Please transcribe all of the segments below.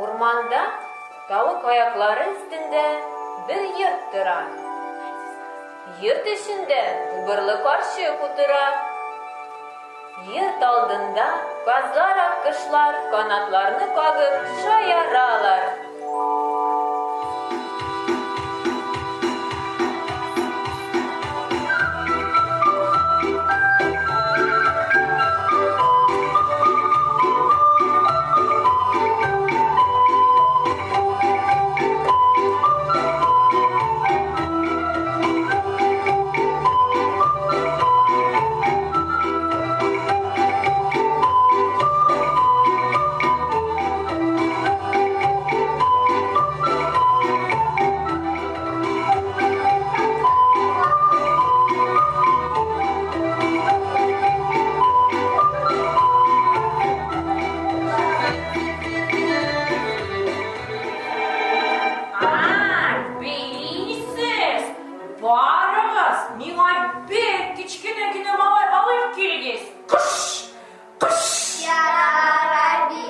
Урманда тавык аяклары өстендә бер йорт тора. Йорт эчендә убырлы карчык утыра. Йорт алдында казлар, аккошлар канатларны кагып шаяралар. Бейсез! Барыгыз, миңа бик кечкенә генә малай алып килегез. Кыш! Кыш! Ярар, әби.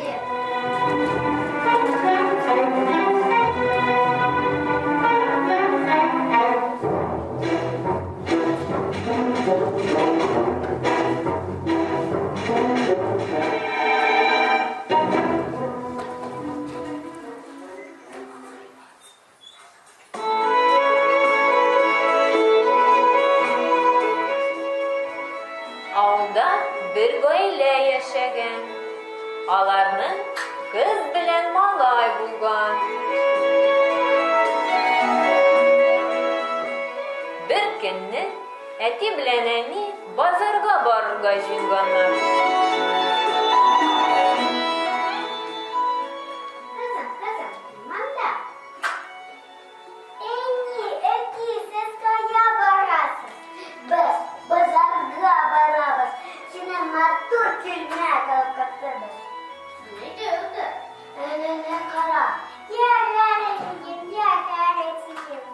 Авылда бер гаилә яшәгән. Аларның кыз белән малай булган. Бер көнне әти белән әни базарга барырга җыенганнар. Кызым, кызым, монда. Әни, әти, сез кая барасыз? Без базарга барабыз. Сине матур күлмәк алып кайтырбыз. Сине Әнәне кара. Ярар, әтием, ярар, әтием.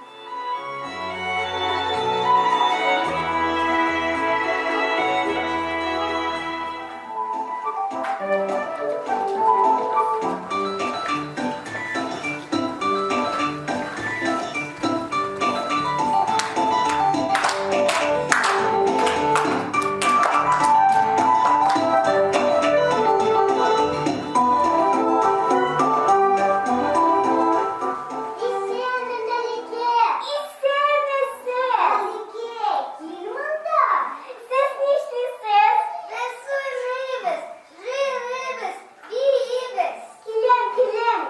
Сез нишлисез? Без уйныйбыз, җырлыйбыз, биибез. Киләм, киләм.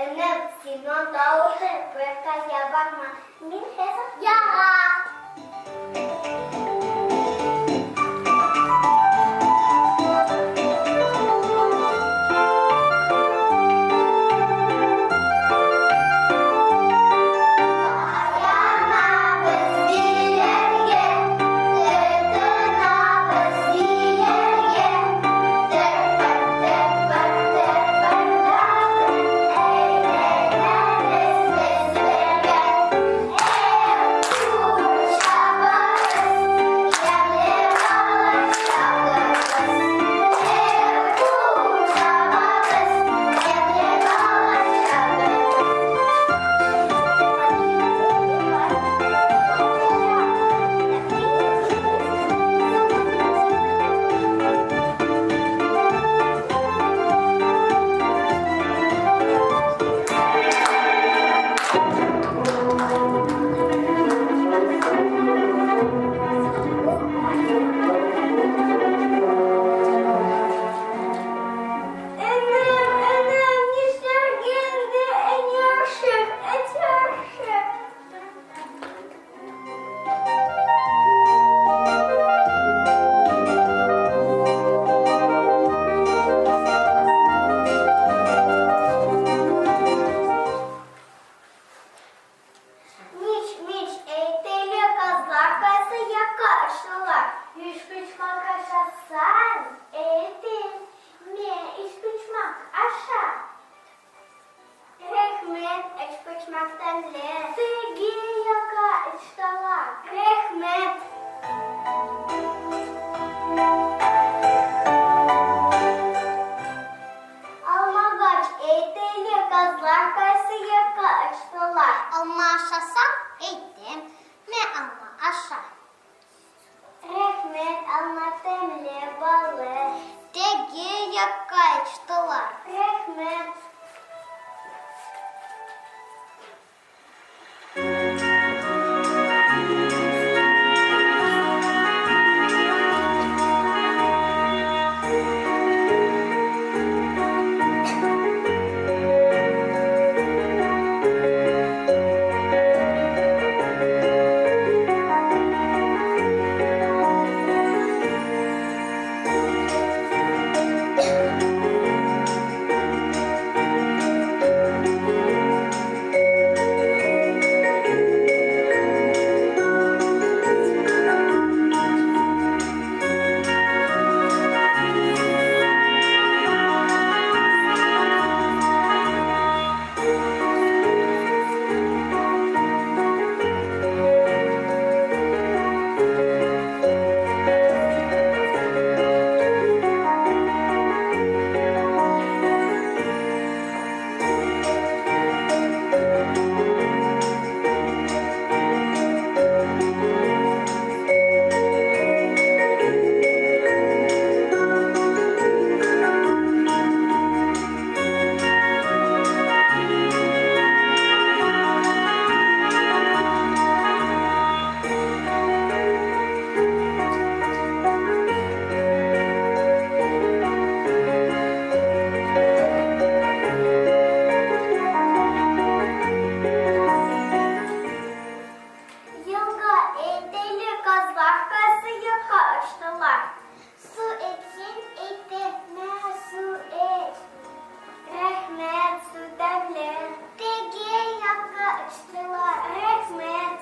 Энем, син монда утыр, беркая барма. Мин хәзер яга. Таянабыз билләргә, тотынабыз билләргә. Тыпыр, тыпыр, тыпырдатып, әйләнәбез без бергә. Эх, чабабыз, ямьле балачагыбыз. Эх, чабабыз, ямьле балачагыбыз. Энем, энем, нишләргә инде, әни ашык, әти ашык. Мич, мич, әйт әле, казлар кайсы якка очтылар? Өчпочмак ашасаң, әйтим, мә өчпочмак аша. Рәхмәт, өчпочмак тәмле. Теге якка очтылар. Рәхмәт. Алмагач, әйт әле, Казлар кайсы якка очтылар? Алма ашасаң, әйтәм, мә алма аша. Рәхмәт, алма тәмле, баллы. Теге якка очтылар. Рәхмәт. Елга, әйтәйле, казлар кайсы якка очтылар? Су эчсәң, әйтәм, мә, су эч. Рәхмәт, су тәмле. Теге якка очтылар. Рәхмәт.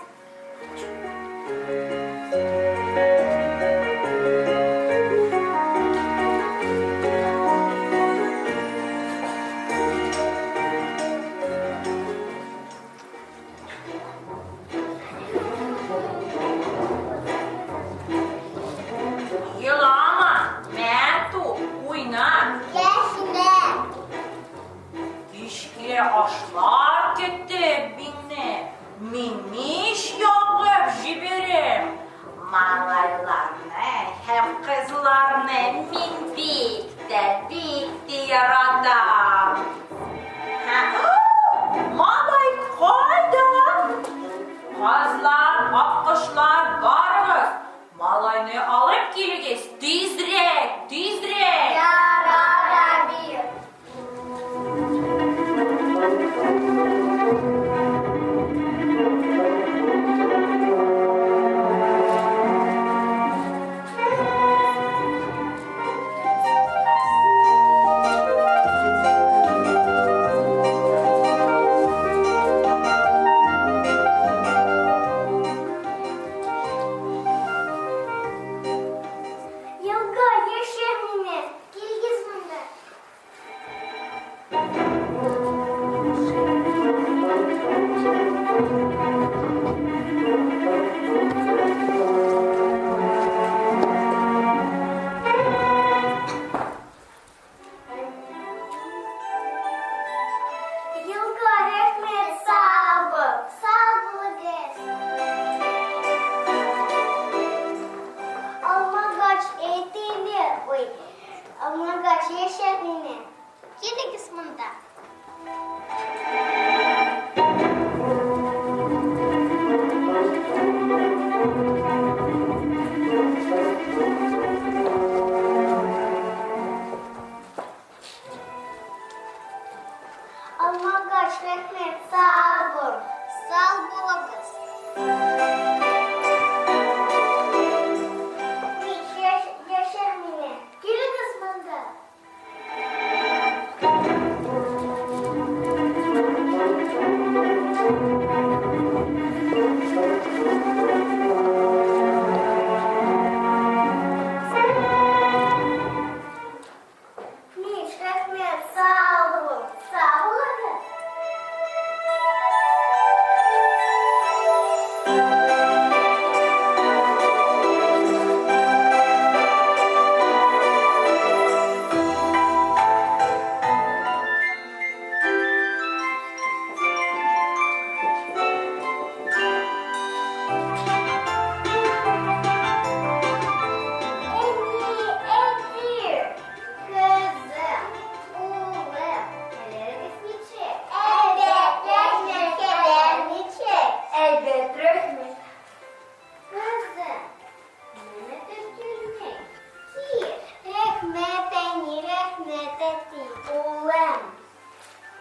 Елама, мә туп, уйна. Рәхмәт. Кичке ашлар көтеп мине, мин мич ягып җибәрәм. Малайларны һәм кызларны мин бик тә, бик тә яратам. Малай кайда? Казлар, аккошлар, барыгыз, малайны алып килегез, тизрәк, тизрәк! Ярар, әби. Елга, яшер мине, килгез монда. Елга, рәхмәт, сау бул. Сау булыгыз. Алмагач, әйтеле, ой, алмагач, яшер мине. Килегез монда. Алмагач, рәхмәт, сау бул. Сау булыгыз. Мич, яшер мине. Килегез монда. Мич, рәхмәт, сау бул. Сау булыгыз.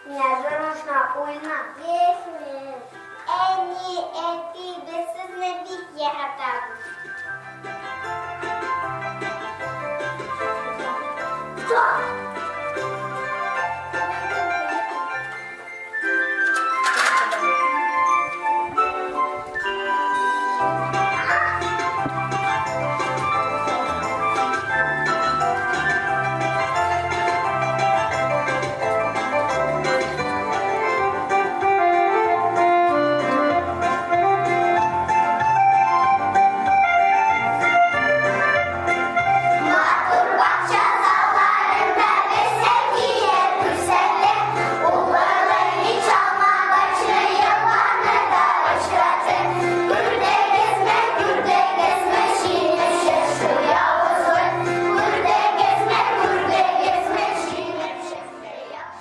Менә тормышна уйна. Рәхмәт. Әни, әти, без сезне бик яратабыз. Матур бакча залларында без әкият күрсәттек. Убырлы мич алмагачны еланны да очраттык. Күрдегезме, күрдегезме, җиңүче шул явызлык. Күрдегезме, күрдегезме, җиңүче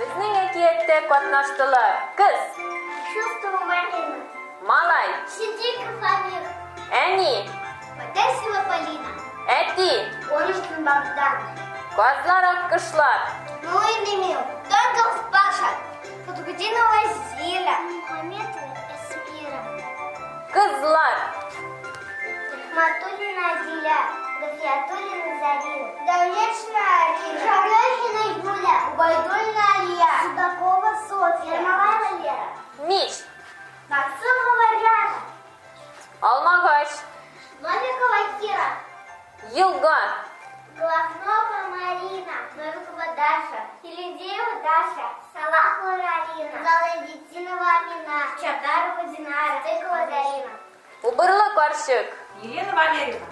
Безнең әкияттә катнаштылар кыз, Чувствую Марина. малай, Сидиков Амир. әни, Потасева Полина. әти, Онушкин Богдан. казлар, аккошлар, Муллин Эмил. Тонков Паша. Фатхутдинова Зиля. Мухаметова Эсмира. кызлар, Рахматуллина Адиля. Гафиатуллина Зарина. Давлетшина Арина. Жарехина Юля. Убайдуллина Алия. Судакова Софья. Ермолаева Лера. мич, Максимова Ряна. алмагач, Новикова Кира. елга, Головнова Марина, Новикова Даша, Филидеева Даша, Салахова Ралина, Заловитинова Амина, Чагарова Динара, Тыкова Дарина. убырлы карчык, Елена Валерьевна,